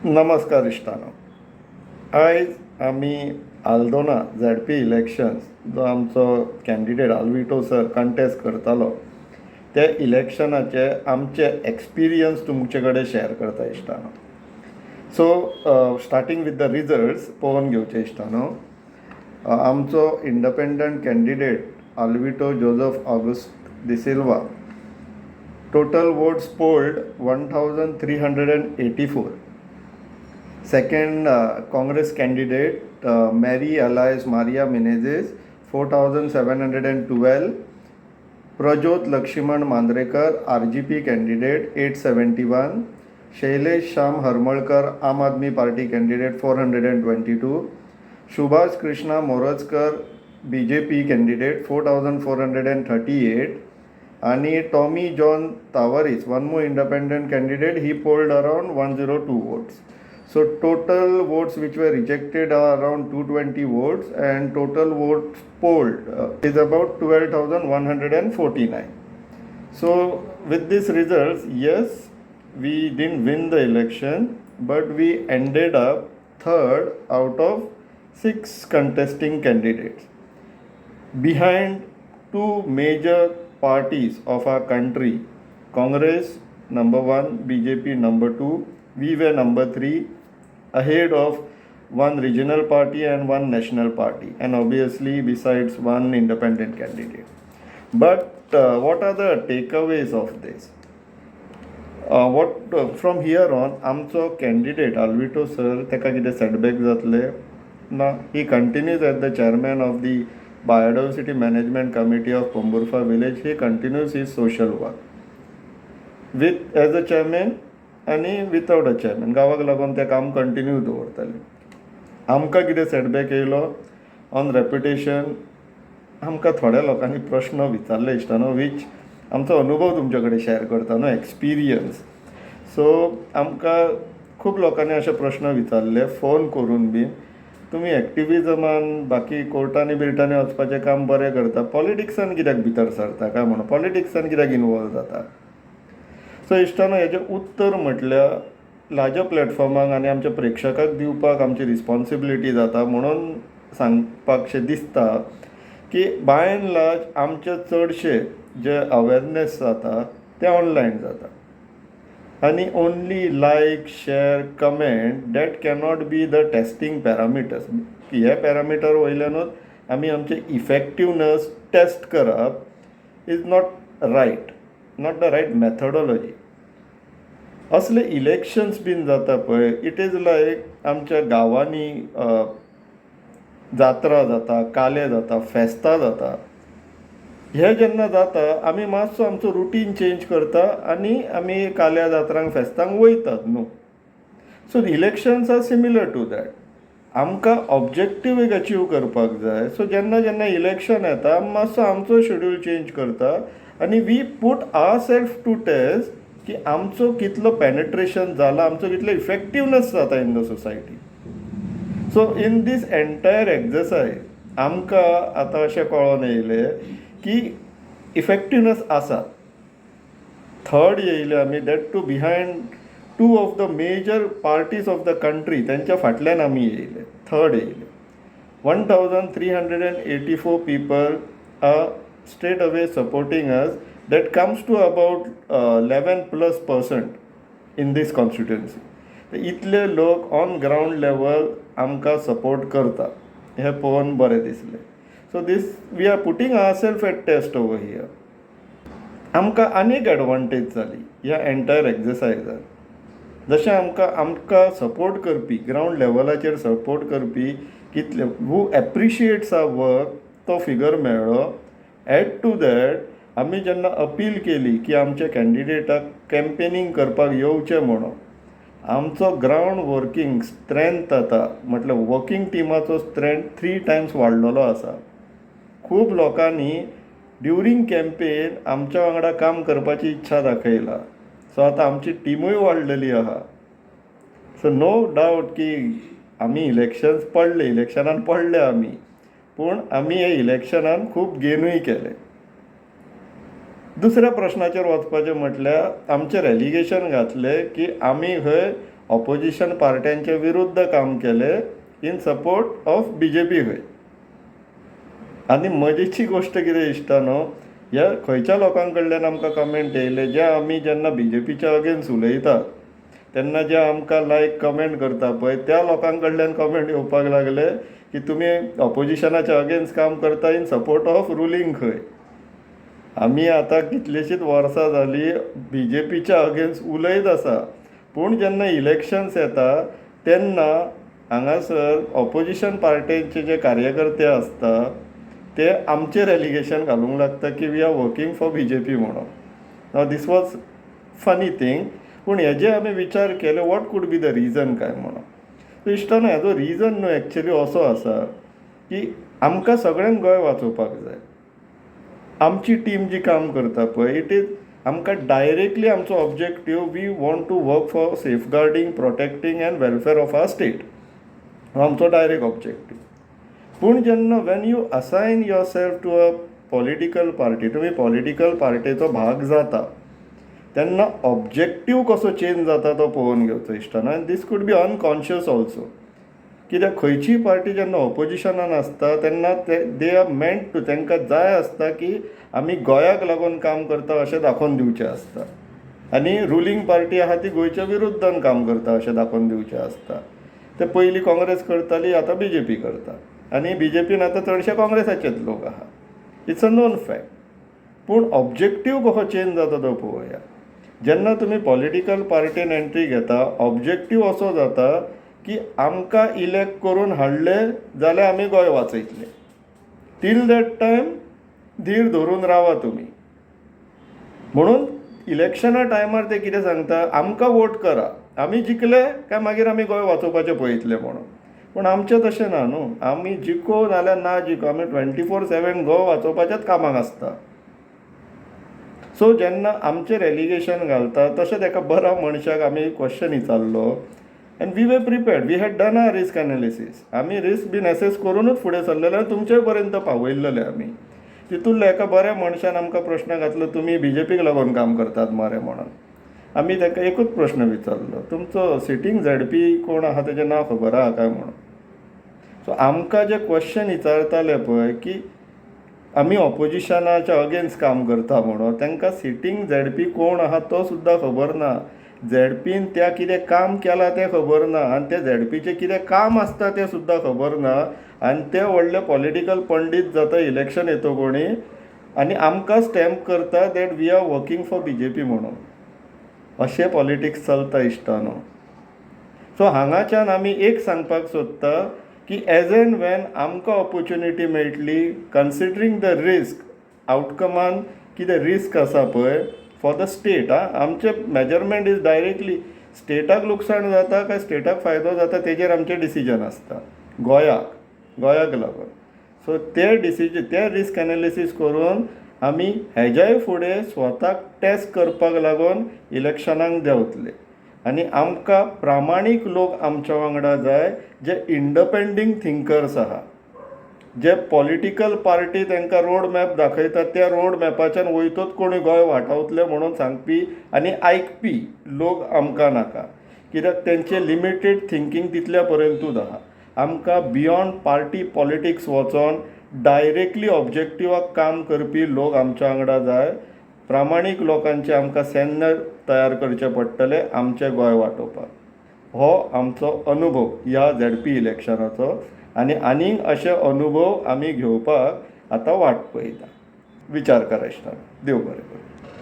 नमस्कार इश्टानो. आयज आमी आल्दोना झेडपी इलेक्शन्स जो आमचो कॅन्डिडेट आल्विटो सर कंटेस्ट करतालो ते इलेक्शनाचे आमचे एक्सपिरियन्स तुमचे कडेन शेअर करता इश्टानो. So starting with the results पळोवन घेवचे इश्टानो. आमचो independent candidate Alvito Joseph August D'Silva, total votes polled 1384. Second, Congress candidate Mary Alice Maria Menezes, 4712. Prajyot Laxman Mandrekar, RGP candidate, 871. Shailesh Sham Harmalkar, Aam Aadmi Party candidate, 422. Subhash Krishna Morajkar, BJP candidate, 4438. आणि Tommy John Tavares, one more independent candidate, he polled around 102 votes. So total votes which were rejected are around 220 votes and total votes polled is about 12,149. So with these results, yes, we didn't win the election, but we ended up third out of six contesting candidates, behind two major parties of our country: Congress number 1, BJP number 2. We were number 3, ahead of one regional party and one national party, and obviously besides one independent candidate. But what are the takeaways of this? What From here on आमचो candidate Alvito sir, ताका कितें setback जातले ना. He continues as the chairman of the Biodiversity Management Committee of Pomburpa village. He continues his social work with as a chairman आनी without अ chairman. गांवाक लागून तें काम कंटिन्यू दवरतले. आमकां कितें सेटबॅक येयलो ऑन रेप्युटेशन, आमकां थोड्या लोकांनी प्रश्न विचारले इश्टानो, वीच आमचो अनुभव तुमचे कडेन शेअर करता न्हू, एक्सपिरियन्स. सो आमकां खूब लोकांनी अशे प्रश्न विचारले फोन करून बीन, तुमी एक्टिविजमान बाकी कोर्टांनी बिर्टांनी वचपाचें काम बरें करता, पॉलिटिक्सान कित्याक भितर सरता काय म्हणून, पॉलिटिक्सान कित्याक इनवॉल्व जाता. सो इश्टानो, हेजें उत्तर म्हटल्यार लार्जर प्लॅटफॉर्माक आनी आमच्या प्रेक्षकाक दिवपाक आमची रिस्पोन्सिबिलिटी जाता म्हणून सांगपाकशें दिसता की बाय एंड लार्ज आमचे चडशे जे अवेरनेस जाता ते ऑनलायन जाता आनी only like, share, comment, that cannot be the testing parameters. हे पॅरामिटर वयल्यानूच आमी आमचे इफेक्टिवनस टेस्ट करप is not right, not the right methodology. असले इलेक्शन्स बीन जाता पळय, it is लायक आमच्या गांवांनी जात्रा जाता, काले जाता, फेस्तां जाता. हे जेन्ना जाता, आमी मातसो आमचो रुटीन चेंज करता आनी आमी काल्या, जात्रांक, फेस्तांक वयतात न्हू. So elections are similar to that. आमकां ऑब्जेक्टीव एक अचीव करपाक जाय. सो जेन्ना जेन्ना इलेक्शन येता, मातसो आमचो शेड्यूल चेंज करता आनी we put our self to test की आमचो कितलो पेनेट्रेशन जाला, आमचो कितलो इफेक्टिवनस जाता in the society. So in this entire exercise आमकां आतां अशें कळोन येयलें की इफेक्टिवनस आसा. थर्ड येयले आमी, that too behind two of the major parties of the country. तेंच्या फाटल्यान आमी येयले, थर्ड येयले. 1384 people are straight away supporting us. That comes to about 11+% in this constituency. इतले लोक ऑन ग्रावंड लेवल आमकां सपोर्ट करता हें पळोवन बरें दिसलें. So this, we are putting our self at test over here. आमकां आनीक एडवांटेज जाली ह्या एंटायर एक्सरसायजान. जशें आमकां सपोर्ट करपी, ग्रावंड लेवलाचेर सपोर्ट करपी कितले, हू एप्रिशिएट्स our work, तो फिगर मेळ्ळो. एड टू that, आमी जेन्ना अपील केली की आमच्या कॅन्डिडेटाक कॅम्पेनींग करपाक येवचें म्हणून, आमचो ग्रावंड वर्कींग स्ट्रेंथ आतां, म्हटल्यार वर्कींग टिमाचो स्ट्रेंथ थ्री टायम्स वाडलेलो आसा. खूब लोकांनी ड्युरींग कॅम्पेन आमच्या वांगडा काम करपाची इच्छा दाखयला. सो आतां आमची टिमूय वाडलेली आहा. सो नो डावट की आमी इलेक्शन्स पडले, इलेक्शनान पडले आमी, पूण आमी हे इलेक्शनान खूब गेनूय केले. दुसऱ्या प्रश्नाचेर वचपाचें म्हटल्यार, आमचेर एलिगेशन घातलें की आमी खंय ऑपोजिशन पार्ट्यांचे विरुद्ध काम केलें इन सपोर्ट ऑफ बीजेपी खंय. आनी मजेची गोश्ट कितें इश्टा न्हू, ह्या खंयच्या लोकां कडल्यान आमकां कमेंट येयले, जे आमी जेन्ना बीजेपीच्या अगेन्स्ट उलयतात तेन्ना जे आमकां लायक कमेंट करता पळय त्या लोकां कडल्यान कमेंट येवपाक लागले की तुमी ऑपोजिशनाच्या अगेन्स्ट काम करता इन सपोर्ट ऑफ रुलींग खंय. आमी आतां कितलींशींच वर्सां जालीं बीजेपीच्या अगेन्स्ट उलयत आसा, पूण जेन्ना इलेक्शन्स येता तेन्ना हांगासर ऑपोजिशन पार्टेचे जे कार्यकर्ते आसता ते आमचेर एलिगेशन घालूंक लागता की we are working for BJP म्हणून. Now this was funny thing, पूण हेजे आमी विचार केले what could be the reason काय म्हणून. इश्टानो, हेजो रिजन न्हू एक्चुली असो आसा की आमकां सगळ्यांक गोंय वाचोवपाक जाय. आमची टीम जी काम करता पळय, it is आमकां डायरेक्टली आमचो objective, we want to work for safeguarding, protecting and welfare of our state, हो आमचो डायरेक्ट ऑब्जेक्टीव. पूण जेन्ना when you assign yourself to a political party, तुमी पॉलिटिकल पार्टेचो भाग जाता तेन्ना ऑब्जेक्टीव कसो चेंज जाता तो पळोवन घेवचो इश्टानो. आनी this could be unconscious also, कित्याक खंयचीय पार्टी जेन्ना ऑपोजिशनान आसता तेन्ना ते they are meant to, तांकां जाय आसता की आमी गोंयाक लागून काम करता अशें दाखोवन दिवचें आसता, आनी रुलींग पार्टी आहा ती गोंयच्या विरुद्धान काम करता अशें दाखोवन दिवचें आसता. ते पयलीं काँग्रेस करताली, आतां बीजेपी करता, आनी बीजेपीन आतां चडशे काँग्रेसाचेच लोक आहा. It's a known fact. पूण ऑब्जेक्टीव कसो चेंज जाता तो पळोवया. जेन्ना तुमी पॉलिटिकल पार्टीन एंट्री घेता, ऑब्जेक्टीव असो जाता की आमकां इलेक्ट करून हाडले जाल्यार आमी गोंय वाचयतले. टील that time धीर धरून रावा तुमी. म्हणून इलेक्शना टायमार ते कितें सांगता, आमकां वोट करा, आमी जिखले काय मागीर आमी गोंय वाचोवपाचें पळयतले म्हणून. पूण आमचें तशें ना न्हू, आमी जिखो नाल्यार ना जिखो, आमी 24/7 गोंय वाचोवपाच्याच कामाक आसता. सो जेन्ना आमचेर एलिगेशन घालता तशेंच एका बऱ्या मनशाक आमी क्वेश्चन विचारलो and we were prepared, we had done our risk analysis. आमी रिस्क बीन एसेस करुनूच फुडें सरलेले आनी तुमचे पर्यंत पावयल्लेले आमी. तितूंतल्या एका बऱ्या मनशान आमकां प्रश्न घातलो, तुमी बीजेपीक लागून काम करतात मरे म्हणून. आमी ताका एकूच प्रश्न विचारलो, तुमचो सिटींग झेडपी कोण आहा तेजें नांव खबर आहा काय म्हणून. सो आमकां जे क्वेश्चन विचारताले पळय की आमी ऑपोजिशनाच्या अगेन्स्ट काम करता म्हणून, तांकां सिटींग झेडपी कोण आहा तो सुद्दां खबर ना, झेडपीन त्या कितें काम केलां तें खबर ना, आनी त्या झेडपीचें कितें काम आसता तें सुद्दां खबर ना, आनी ते व्हडले पॉलिटिकल पंडीत जाता इलेक्शन येतो कोणी आनी आमकां स्टॅम्प करता that we are working for BJP म्हणून. अशें पॉलिटिक्स चलता इश्टानो. सो हांगाच्यान आमी एक सांगपाक सोदता की एज एंड when आमकां ऑपोर्च्युनिटी मेळटली, कन्सिडरींग the risk, आवटकमान कितें रिस्क आसा पळय फॉर the state. आं, आमचें मेजरमेंट is directly स्टेटाक लुकसाण जाता काय स्टेटाक फायदो जाता तेजेर आमचें डिसिजन आसता, गोंयाक लागून. सो ते डिसिजन, ते रिस्क एनालिसीस करून आमी हेज्याय फुडें स्वताक टेस्ट करपाक लागून इलेक्शनाक देंवतले. आनी आमकां प्रामाणीक लोक आमच्या वांगडा जाय, जे इंडपेंडंट थिंकर्स आहा, जे पॉलिटिकल पार्टी तांकां रोड मॅप दाखयता त्या रोड मॅपाच्यान वयतोच कोणी गोंय वाटावतले म्हणून सांगपी आनी आयकपी लोक आमकां नाका, कित्याक तेंचें लिमिटेड थिंकींग तितल्या पर्यंतूच आहा. आमकां बियोंड पार्टी पॉलिटिक्स वचोन डायरेक्टली ऑब्जेक्टिवाक काम करपी लोक आमच्या वांगडा जाय. प्रामाणीक लोकांचें आमकां सैन्य तयार करचें पडटलें आमचें गोंय वाटोवपाक. हो आमचो अनुभव ह्या झेडपी इलेक्शनाचो, आनी आनीक अशे अनुभव आमी घेवपाक आतां वाट पळयता. विचार करा इश्टानो. देव बरें करूं.